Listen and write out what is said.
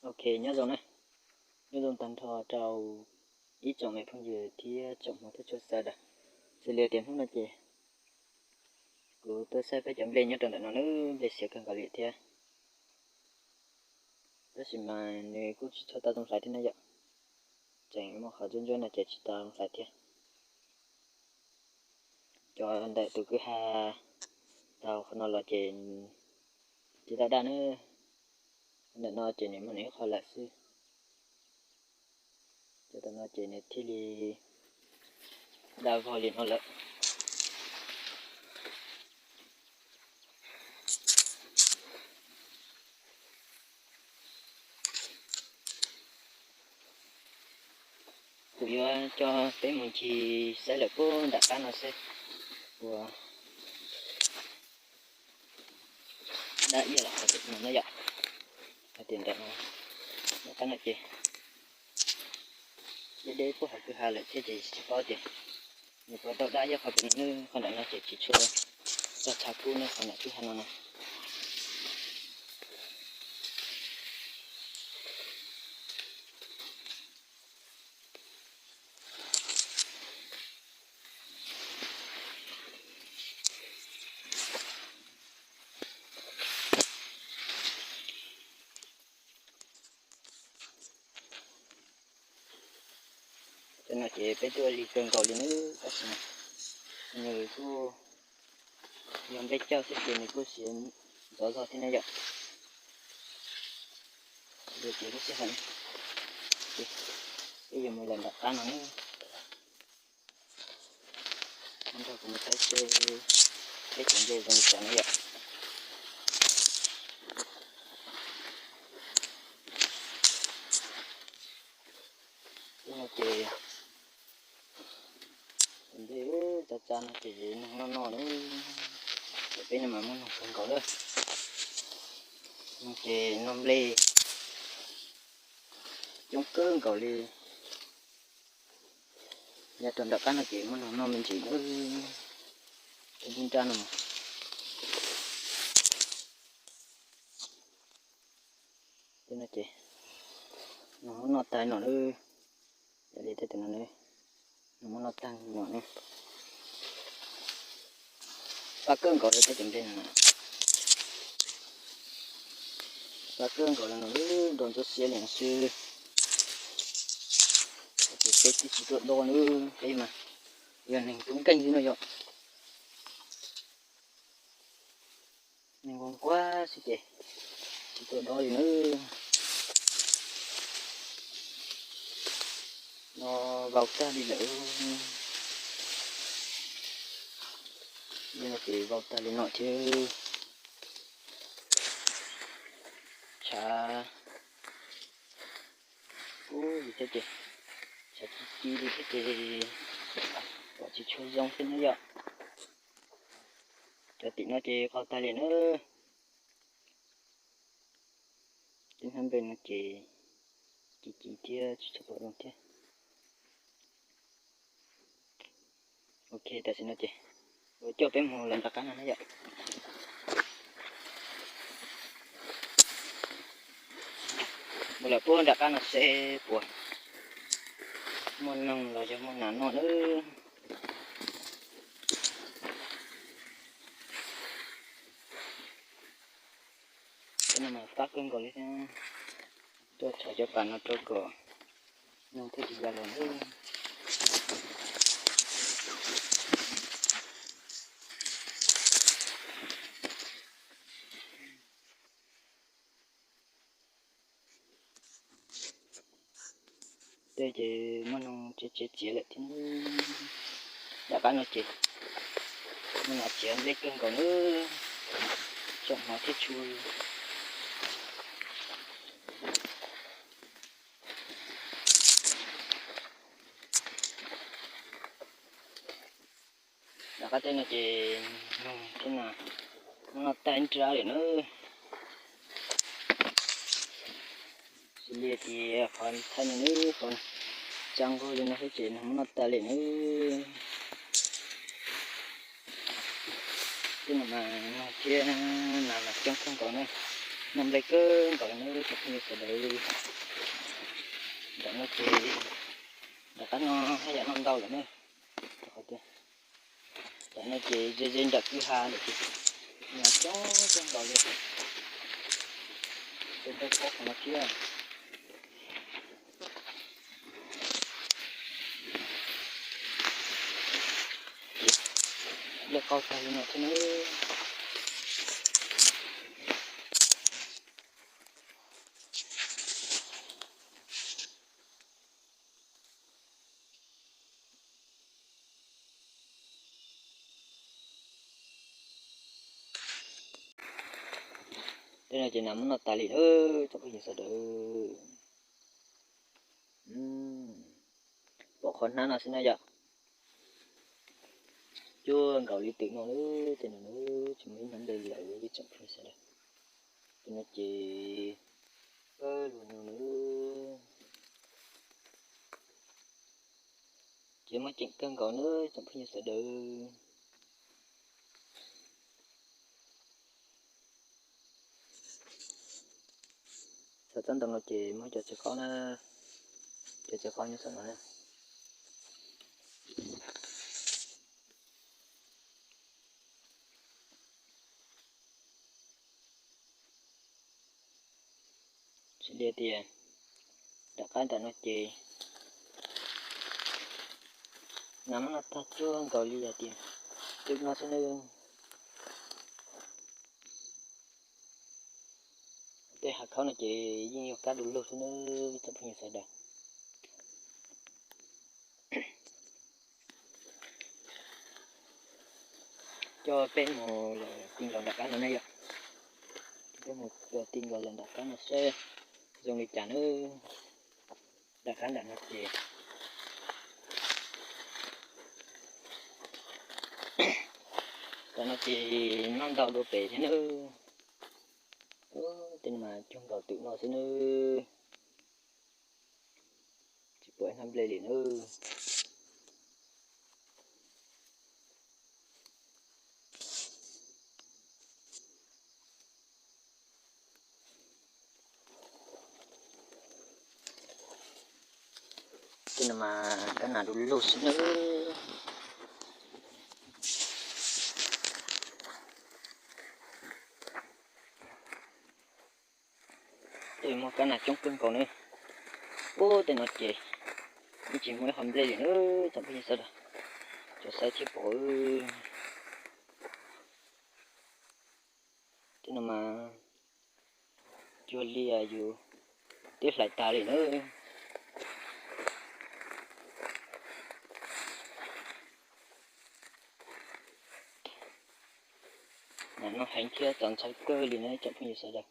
Ok, nyob zoo na, nyob zoo tag nrho rau ib tsoom me phooj ywg thiab tsoom hmov thiab tshua sawv daws. Xws li tias hnub no ces kuv tuaj saib peb cov nplej nyob rau ntawm no na, nplej siav kawg nkaus li thiab. Tab sis mas nws kuj tsis tshua tau zoo hlais thiab na yom, tseem muaj qhov ntsuab ntsuab no ces tsis tau zoo hlais thiab. Cov ntawm tus kwj ha tau qhov no los ces tsis tau daj na, ntawm no ces nws muaj nws ib qho lawm xwb. Cov tam no ces nws thiaj li daj vog li no lawm. Kuv yuav coj peb mus ncig saib lawm puag nram qab no seb puas daj iab los hais tias no na yom. Hais tias ntawm no, nram qab no ces deb deb puag hauv kwj ha lawm thiab ces tsis paub tias nws puas tau daj iab qhov pem no, qhov nram no ces tsis tshua txog tshav kub na, qhov nram kwj ha no na. Cov no ces peb tuaj lig kawg nkaus li nawb, tab sis nws kuj yog nplej cauj xwb ces nws kuj siav ntxov zog thiab na yom. Ces lub sij hawm peb yuav mus lawm nram qab no nawb. Nrog kuv mus saib seb peb cov nplej zoo li cas na yom. Lub no ces cov nplej tsa tsa no ces noog noj noj na, peb no mas muaj noog kawg nkaus lawm. Noog ces noj nplej coob kawg nkaus li. Nyob rau nram qab no ces muaj noog noj me ntsis na, cov nplooj nrab no. Tej no ces noog muab noj tag no lawm, yog li tej no, noog muab noj tag no na. Pab kawg nkaus li tej cov nplej no, pab kawg nkaus li no, nrau ntsuab xiab li no xwb. Ces peb twb tsis tuaj dob na, peb mas yog neeg tub nkeeg xwb no yom. Neeg nquag nquag xwb ces tsis tuaj dob li na. No vau tag li lawm. Li no ces vau tag li no thiab. Tshav kub li thiab ces, tshav ci ci li thiab ces pom tsis tshua zoo xwb na yom. Cov tim no ces qaug tag li na. Tej hnab nplej no ces ci ci thiab tsis tshua pom zoo thiab. Ok, tam sim no ces kuv coj peb mus lawm nram qab no na yom. Mus lawm puag nram qab no seb puas muaj noog los yog muaj nas noj na. Tej no mas pab kawg nkaus li thiab. Tuaj tshov cov pas no rau kom noog thiaj tsis ya los na. Tej ces muaj noog tsev tsev txiav lawm thiab. Nram qab no ces muaj nas txiav nplej kawg nkaus na, tsoom hmov thiab tshua. Nram qab teb no ces noog thiab nas muab noj tag ib nrab lawm na. Xws li tias qhov thaj no na, qhov tsa nquag li no xwb ces noog muab noj tag li na. Tej no mas noog thiab nas mas coob kawg nkaus na. Noj nplej kawg nkaus li na tsoom phooj ywg sawv daws. Nram no ces, nram qab no haj yam noj ntau lawm na. Rau qhov tias nram no ces ze ze nram kwj ha lawm ces noj coob coob nkaus li. Ces nrog qhov no thiab. Lawv qau tag li no thiab na. Tej no ces nas muab noj tas li lawm tsoom phooj ywg sawv daws. Pom qhov hnab no xwb na yom. Cuag nkaus li twm no lawm, tej no tsis muaj ib hnab nplej li lawm tsoom phooj ywg sawv daws. Tej no ces, luag no na, ces muaj ceem kawg nkaus na tsoom phooj ywg sawv daws. Txog tsob ntoo no ces muab cov txiv qaub na, cov txiv qaub nyob saum no na. Tsis li tias nram qab nram no ces nas muab noj tag cuag nkaus li hais tias twm no xwb na. Tej hav khaub no ces yeej yog kab du lug xwb na tsoom phooj ywg sawv daws. Coj peb mus ti nkaus nram qab no na yom. Coj peb mus ti nkaus nram qab no seb zoo li cas na. Nram qab nram no ces, nram no ces noj ntau dua pem thiab na. Tej no mas cuag nkaus twm no xwb na. Tsis pom ib hnab nplej li na. Tej no mas kab nas du lug xwb na. Tej muaj kab nas coob kawg nkaus na. Ub, tej no ces yeej tsis muaj ib qho nplej li na tsoom phooj ywg sawv daws. Cov saib thiaj pom. Tej no mas cuag li yus twb hlais tag li na. Nas noj heev thiab txaus ntshai kawg li na tsoom phooj ywg sawv daws.